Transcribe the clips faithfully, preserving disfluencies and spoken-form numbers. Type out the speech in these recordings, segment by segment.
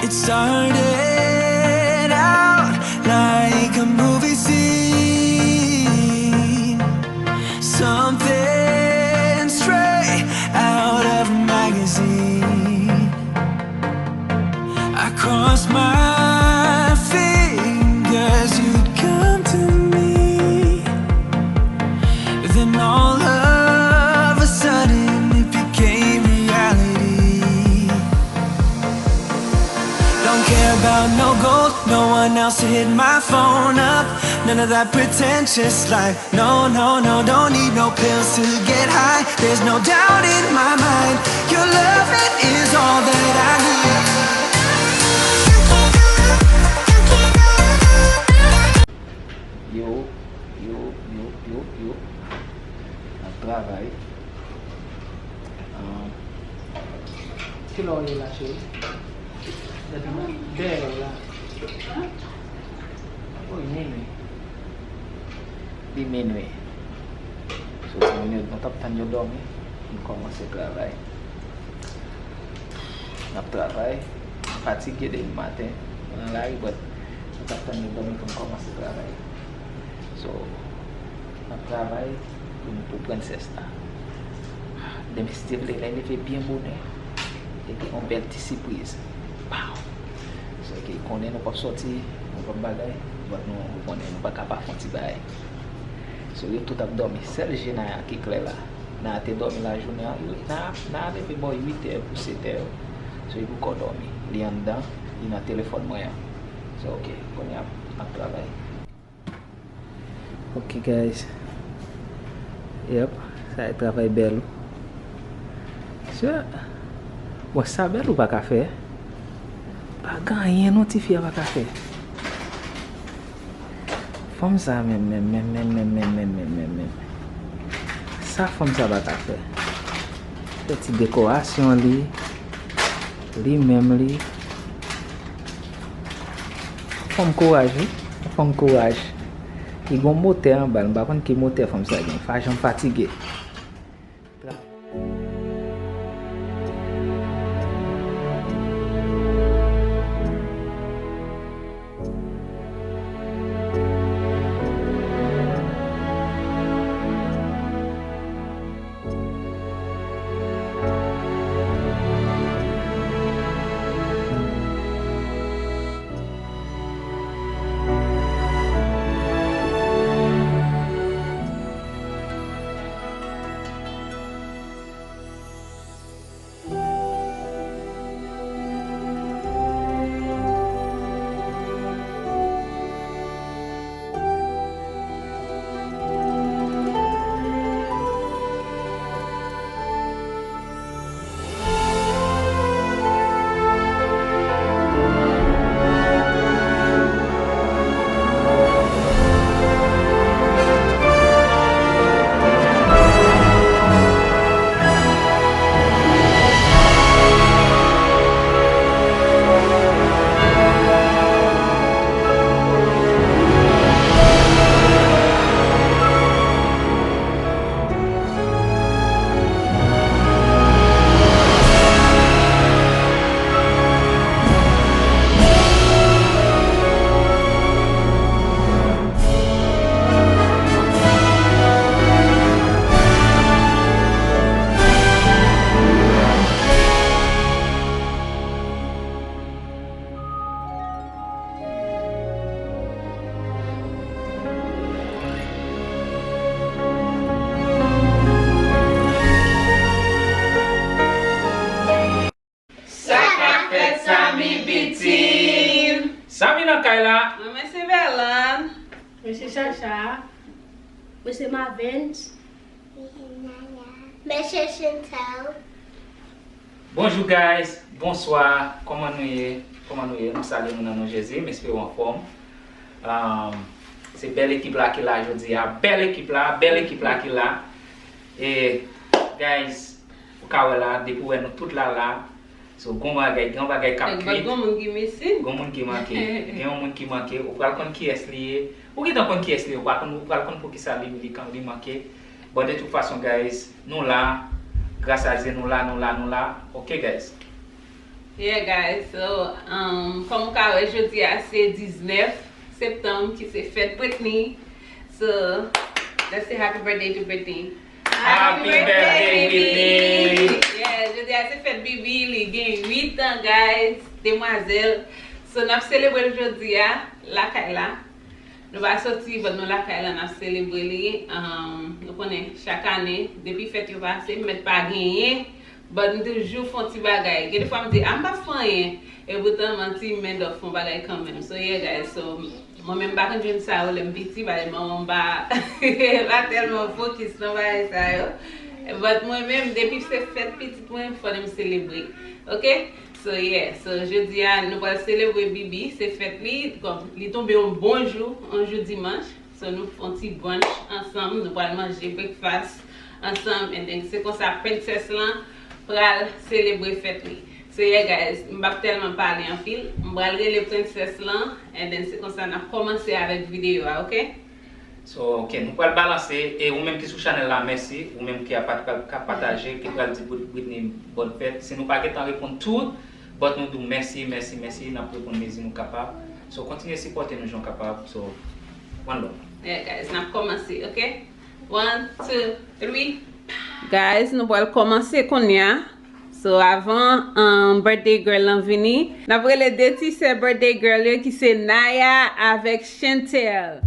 It started out like a movie scene, something straight out of a magazine. I crossed my fingers you'd come to me. Then all of a sudden it became reality. Don't care about no gold, no one else to hit my phone up. None of that pretentious life. No, no, no, don't need no pills to get high. There's no doubt in my mind. Your loving is all that I need. Yo, yo, yo, yo, yo. N ap travay. Ah, kilè w ye la, cheri? Dèyè w la. Wi, minwi. Li minwi. So, timoun yo, nou t ap tann yo dòmi. Nou kòmanse travay. N ap travay. Nou fatige depi maten. Nou nan lari, but nou t ap tann yo dòmi pou nou kòmanse travay. So, n ap travay pou nou pou prensès la. Demen, si Dye vle, lè leve byen bonè, e gen yon bèl ti sipriz. Pow! So, ke konnen nou p ap sòti, nou p ap bagay, but nou, nou konnen nou pa ka pa fè yon ti bagay. So, yo tout ap dòmi. Sèl je Naya ki klè la. Naya te dòmi lajounen an. Naya, Naya leve bò uit è pou sèt è. So, li poko dòmi. Li anndan, li nan telefòn mwen an. So, ok, kounye a, n ap travay. Ok, guys. Yep, sa e travay Bèlou. Sè, bon, sa Bèlou pa ka fè. Pa gen anyen non tifi a pa ka fè. Fanm sa menm, menm, menm. Sa fanm sa pa ka fè. Fè ti dekorasyon li. Li menm li. Fanm kouraj wi. Fanm kouraj. Li gon motè anba l, m pa konn ki motè fanm sa gen. Li pa janm fatige. Sa k ap fèt, Samy Bitin? Samy nan kay la. Mwen, mwen se Bèlan. Mwen se Chacha. Mwen se Mavens. Mwen se Chantal. Bonjou, guys. Bonswa. Kòman nou ye? Kòman nou ye? Nou salye nou nan non Jezi. M espere w anfòm. Um, se bèl ekip la ki la jodi a. Bèl ekip la. Bèl ekip la ki la. E, guys, ou ka wè la, depi w wè nou tout la la. So, gon bagay, gen yon bagay k ap kwit. Gon moun ki missing. Gon moun ki manke. Gen yon moun ki manke. Ou pral konn kiyès li ye. Ou gentan konn kiyès li ye. Ou pral konn, ou pral konn poukisa li, li, li manke. But de tout fason, guys, nou la. Gras a Dye, nou la, nou la, nou la. Ok, guys. Yeah, guys, so, um, kòm ou ka wè, jodi a se diznèf septanm, ki se fèt Britney. So, let's say happy birthday to Britney. Happy birthday, Britney! Yeah, jodi a se fèt Bibi, li gen uit an, guys, demwazèl. So, n ap selebre l jodi a, lakay la. Nou pa soti, but nou lakay la, n ap selebre li. Um, nou konnen, chak ane, depi fèt yo pase, m mèt pa genyen, but m toujou fè yon ti bagay. Gen defwa m di, "Ah, m p ap fè anyen." E poutan, manti, m end up fè yon bagay kanmenm. So, yeah, guys, so, mwen menm, m pa konn jwenn sa yo lè m piti, paske manman m pa, pa tèlman fokis nan bagay sa yo. But mwen menm, depi se fèt pitit mwen, fò m selebre. Oke? So, yeah. So, jodi a, nou pral selebre Bibi. Se fèt li. Kòm li tonbe yon bon jou, yon jou dimanch. So, nou fè yon ti brunch ansanm. Nou pral manje breakfast ansanm. And then, se konsa, princess lan pral selebre fèt li. So, yeah, guys, m p ap tèlman pale anpil. M pral rele princess lan. And then, se konsa, n ap kòmanse avèk videyo a, oke? So, ok, nou pral balanse. E ou menm ki sou chanèl la, mèsi. Ou menm ki ap pat-, k ap pataje, ki pral di Brit-, Britney bòn fèt. Si nou pa gentan reponn tout, but nou di w mèsi, mèsi, mèsi. N ap reponn mezi nou kapab. So, kontinye sipòte nou jan w kapab. So, one love. Yeah, guys, n ap kòmanse, ok? One, two, three. Guys, nou pral kòmanse kounye a. So, avan, um, birthday girl lan vini, n ap rele de ti sè birthday girl yo ki se Naya avèk Chantel.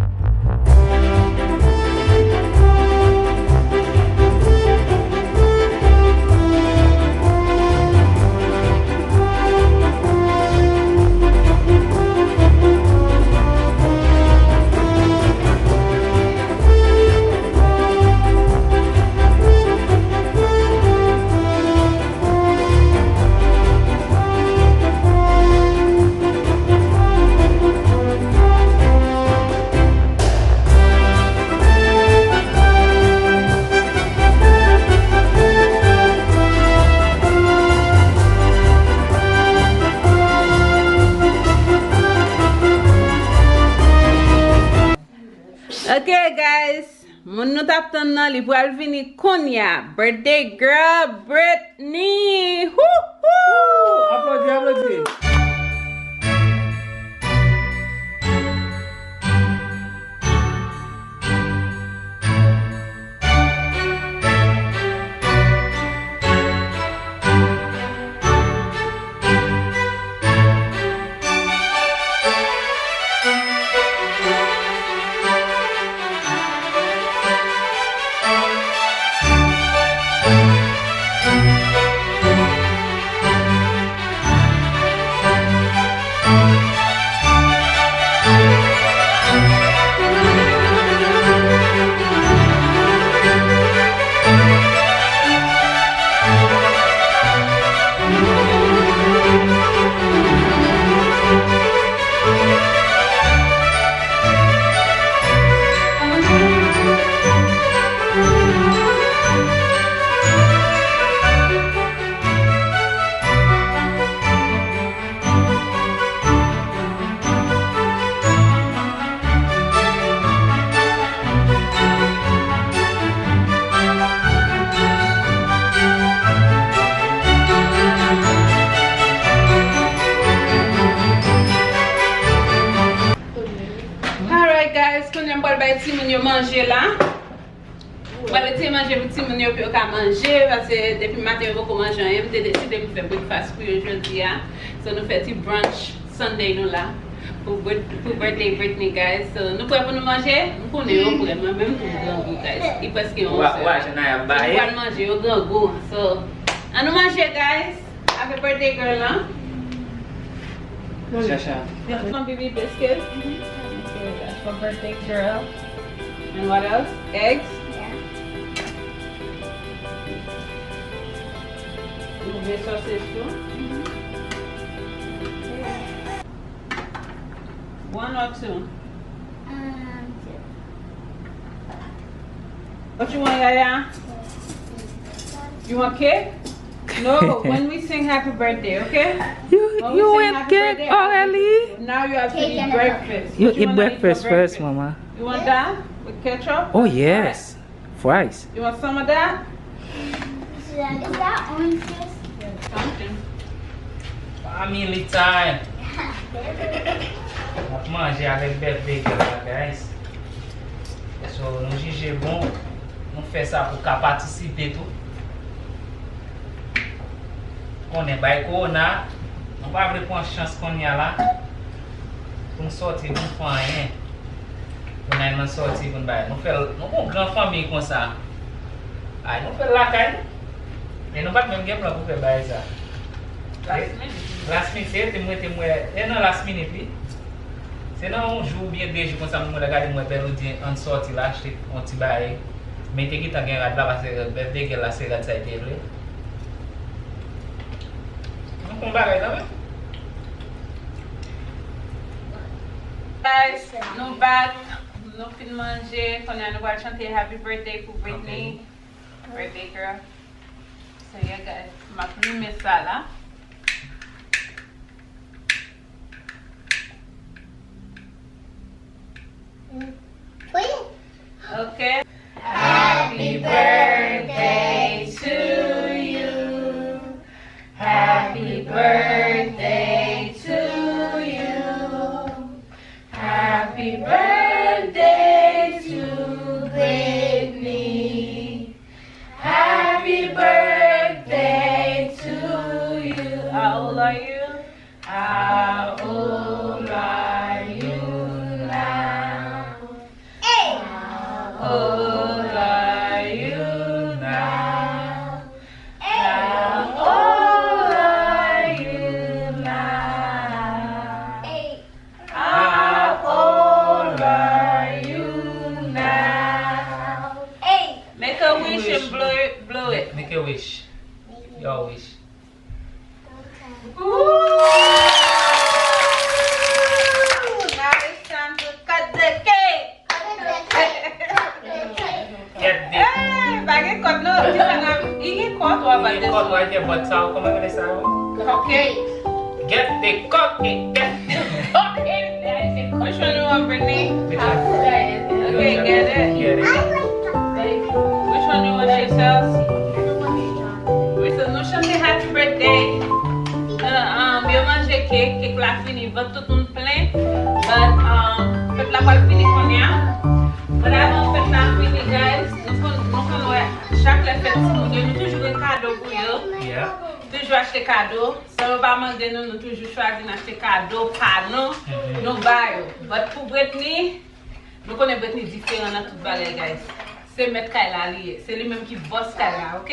Ok, guys, moun nou t ap tann nan, li pral vini kounye a. Birthday girl Britney! Woo, woo! Aplodi, aplodi. Alright, guys, kounye a m pral bay timoun yo manje la. Mwen mete manje pou timoun yo, pou yo ka manje, paske depi maten yo poko manje anyen. M te deside m fè breakfast pou yo jodi a. So, nou fè ti brunch Sunday nou la. Pou, bir- pou birthday Britney, guys. So, nou prè pou nou manje? M konnen yo prè. Mwen menm tou m grangou, guys. Li prèske yon onz è. Nou pral manje, yo grangou. So, ann nou manje, guys. Happy birthday girl lan. Chacha. Some baby biscuits. Okay, that's for birthday girl. And what else? Eggs? Yeah. You want sausage too? One or two? Um, two. What you want, Yaya? You want cake? No, when we sing happy birthday, okay? You, you want cake already? Now you have to eat breakfast. You eat breakfast first, mama. You want that with ketchup? Oh, yes. Fries. You want some of that? Is that orange juice? Yeah, something. Family time. N ap manje avèk birthday girl la, guys. So, nou jije bon, nou fè sa pou ka patisipe tou. Konnen bay kowona, nou pa vle pran chans kounye a la pou n sòti pou n fè anyen. Pou n al nan sòti pou n bay. Nou fè l, nou gon gran fanmiy konsa. Ay, nou fè l lakay nou. E nou pa t menm gen plan pou fè bagay sa. Last minute. Last minute, se rete m rete m wè. E nan last minute, wi. Se nan yon jou oubyen de jou konsa, m wè gade m wè Bèloudyen ann sòti la, achte yon ti bagay. Men te gentan gen rad la, paske birthday girl la, se rad sa li te vle. Nou fè yon bagay kanmenm. Guys, nou back. Nou fin manje. Kounye a nou pral chante Happy Birthday pou Britney. Ok. Birthday girl. So yeah, guys. M ap limen sa la. Ok. Happy birthday to you. Happy birthday to you. Happy birthday to Britney. Happy birthday to you. How old are you? How old are you now? How old are you now? How old are you now? How old are you now? Make a wish and blow it, blow it. Make a wish. Your wish. Ooh! Now it's time to cut the cake. Cut the cake. Cut the cake. Cut the cake. Hey, pa gen kòd non. Ki sa n ap, li gen kòd ou ap... Li gen kòd, ou ap gen bòt sa, kòman yo rele sa yo? Cupcake. Get the cupcake. Get the cupcake. Which one you want, Brittany? Which one? Okay, get it. Get it. Which one you want yourself? So, nou chante happy birthday. Uh, um, yo manje kèk, kèk la fini, vant tout moun plen. But, um, fèt la pral fini kounye a. But avan fèt la fini, guys, nou konn, nou konn wè, chak lè fèt timoun yo, nou toujou gen kado pou yo. Yeah. Toujou achte kado. San yo pa mande nou, nou toujou chwazi n achte kado pa nou, mhm, nou ba yo. But pou Brittany, nou konnen Brittany diferan nan tout bagay, guys. Se mèt kay la li ye. Se li menm ki bòs kay la, ok?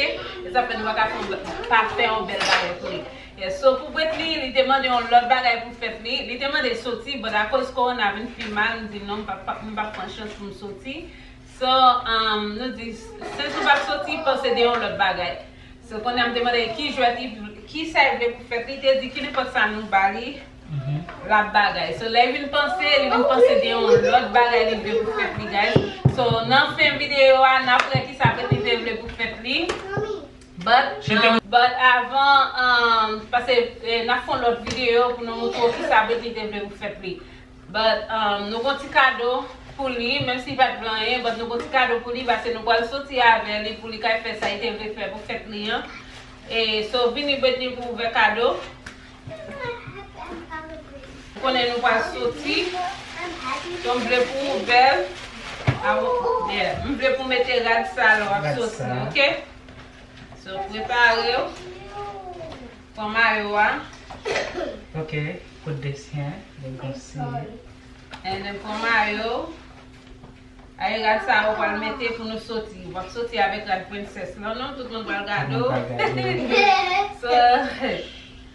E sa fè nou pa ka fè yon, pa fè yon bèl bagay pou li. Yes, so pou Brittany, li te mande yon lòt bagay pou fèt li. Li te mande soti, but akoz kowona vin pi mal, m di non, m pa, pa, m pa pran chans pou m soti. So, um, nou di, since ou p ap soti, panse de yon lòt bagay. So, kounye a m te mande l ki jwèt li, ki sa li vle pou fèt li, li te di ki nenpòt sa nou ba li, mhm, l ap bagay. So, lè li vin panse, li vin panse de yon lòt bagay li vle pou fèt li, guys. So, nan fen videyo a, n ap wè ki sa Brittany te vle pou fèt li. But, um, but avan, um, paske, eh, n ap fè yon lòt videyo pou nou montre w ki sa Brittany te vle pou fèt li. But, um, nou gon ti kado pou li, menm si li pa t vle anyen, but nou gon ti kado pou li, paske nou pral soti avè li pou li kay fè sa li te vle fè pou fèt li an. E, so, vini Brittany pou ouvè kado. Ou konnen nou pral soti. So, m vle pou ouvè l. Awo, yeah. M vle pou mete rad sa lè w ap soti, ok? So, prepare w. Pran mayo a. Ok, kout de syen, de gonsi. And then pran mayo. Ay, rad sa ou pral mete pou nou soti. W ap soti avèk rad princess lan, non? Tout moun pral gade w. Tout moun pral gade w. So,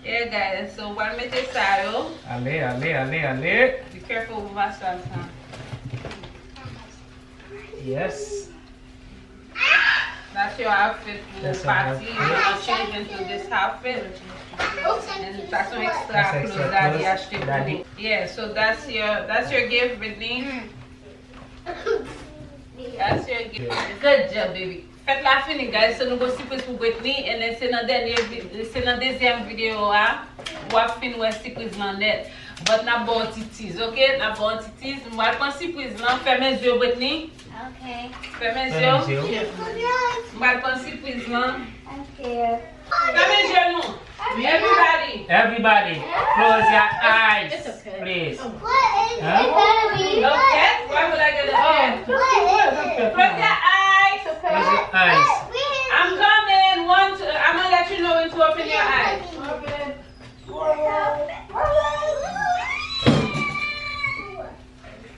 yeah, guys. So, w pral mete sa yo. Ale, ale, ale, ale. Be careful pou pa sal sa. Yes. That's your outfit pou pati. You gonna change into this outfit. And sa se yon ekstra clothes daddy achte pou ou. Yeah, so that's your, that's your gift, Brittany. That's your gift. Good job, baby. Fèt la fini, guys. So nou gon sipriz pou Brittany. And then se nan dènye vi-, se nan dezyèm videyo a w ap fin wè sipriz lan nèt. But n ap ba w ti tease, ok? N ap ba w ti tease. M pral pran sipriz lan. Fèmen zye w, Brittany. Ok. Fèmen zye w. Fèmen zye w. M pral pran sipriz lan. Ok. Fèmen zye nou. Everybody. Everybody, close your eyes, please. Huh? Look at, why would I get a hand? Close your eyes. Close your eyes. I'm coming. One, two, I'm gonna let you know when to open your eyes.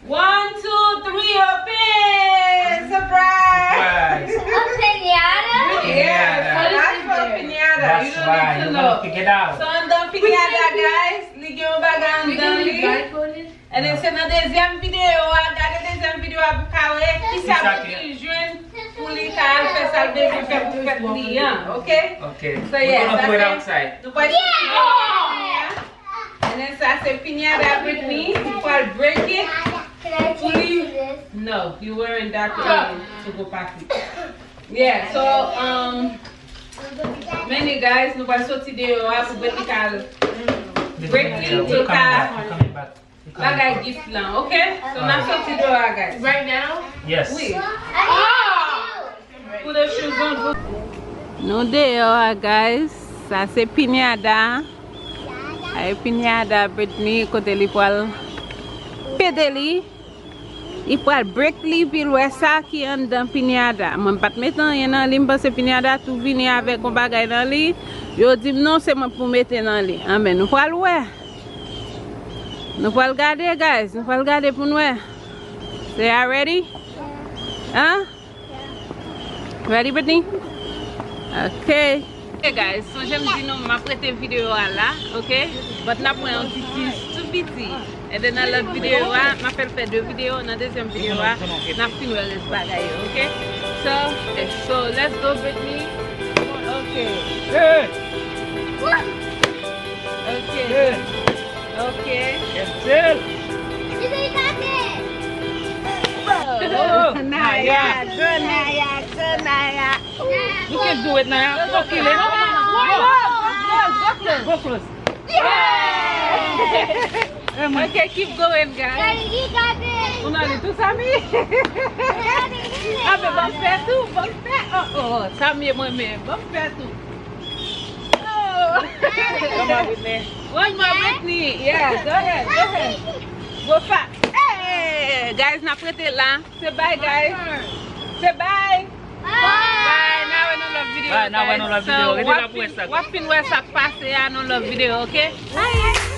One, two, three, open! Surprise! Surprise. A pinhada? Yes, so that's for pinhada. You That's don't why need to you know. Gotta pick it out. So andan pinhada, guys, li gen yon bagay andan li. Blindfolded? And then se nan dezyèm videyo a, gade dezyèm videyo a pou ka wè kisa Kisa pou ki- li jwenn pou li ka al fè sa l bezwen fè pou fèt li an, ok? Okay. So, We're yes, gonna put it that's it. Outside. Nou pral fè pinhada. And then sa se pinhada Britney. Li pral break it. Can I taste this? No, you weren't that early to go party. Yeah, so, um, many guys, nou pral soti deyò a pou Britney ka al This Break one it here. to We're coming that. Back. We're coming back. We're coming bagay back. Gift lan, ok? So, n ap soti deyò a, guys. Right now? Yes. Wi. Oh! Pou de chou zon. Nou deyò a, guys. Sa se pinhada. Ay, pinhada Britney, kote li pral pete li. Li pral break li, pou l wè sa ki anndan pinhada. Mwen m pa t mete anyen nan li, m panse pinhada tou vini avèk yon bagay nan li. Yo di m non, se mwen pou mete nan li. Anben, nou pral wè. Nou pral gade, guys. Nou pral gade pou n wè. So, y'all ready? Huh? Ready, Britney? Ok. Ok, guys, sonje m di nou, m ap rete videyo a la, ok? But n ap wè yon ti tease tou piti. And then nan lòt videyo a, m ap fè l fè de videyo, nan dezyèm videyo a, n ap fin wè rès bagay yo, ok? So, ok, so, let's go, Britney. Ok. Hey! Ok. Hey! Ok. Gentil! You think I did? Oh, Naya, go Naya, go Naya. You can do it, Naya. Go kill it. Go, go, go, go close. Go close. Yeah! Hey, man. Ok, keep going, guys. Daddy, you got this. Ou nan li tou, Sami? Ah, men ban m fè tou, ban m fè. Oh, oh, oh, Sami mwen men, ban m fè tou. Oh. Come on, Britney. One more, Britney. Yeah, go ahead, go ahead. Go fast. Hey, guys, n ap rete la. Say bye, guys. Say bye. Bye. N a wè nan lòt videyo, Bye, n a wè nan lòt guys. videyo. So, Rete w ap la pou wè fin, sa. W ap fin wè sa k pase a nan lòt videyo, ok? Bye.